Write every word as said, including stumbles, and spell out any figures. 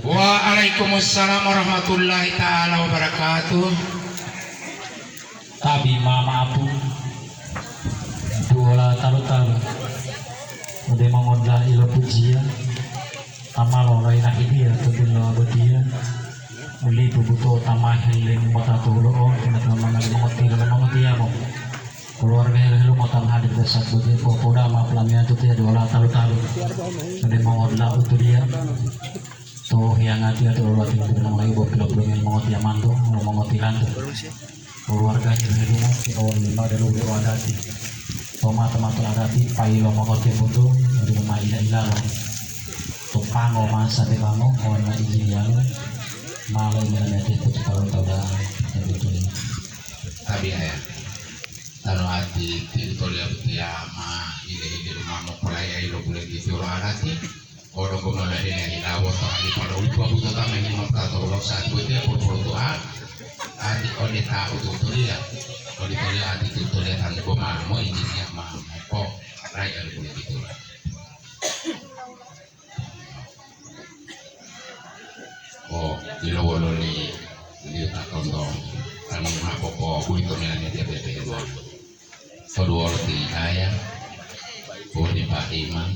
Waalaikumsalam warahmatullahi taala wabarakatuh. Tabi mama apu duola talu-talu ode mongodula'a ilo pujiya, tamalo laina hidiya to dulo botiya, ulipu buto tamahi ling mota to hulo'o, ina tamanga mongotilo mongotiyamo. Keluarga helu-helu mota hadir besat botiya, popoda ma pelamian tutiya duola talu-talu ode mongodula'a utuliya. To hiyangatiya to lolati lati mongolayu bo pilo-pilongi mongotiyamanto, lo mongotilanto. Keluarga helu-helungo ti oli ma delo lo adati. To mata-mata adati, pailo mongotiyamanto, dulu ma ila-ilalo. To pango masa de bango, mohon ma izin yalo. Malo ina mete putu kalau tauda, ya betul. Tabi aya. Tanu ati ti utoliya botiya ma hile-hile rumamo polai ailo bulenti ti olo adati. Odonggo mola hile hilawo to ali palo ulipo buto tame himo tato ulo saat botiya polo-polo toa. Ati ode ta ututuliya. Ode toliya ati tutuliya tanu boma mo injiniya ma mopo. Rai alu bulenti ti olo. O, ilowololi liyo ta tontong, tanu ma popo, uwito melani tiya pe'epe'enta. Toduwolo ti Aya, woli Pak Imam,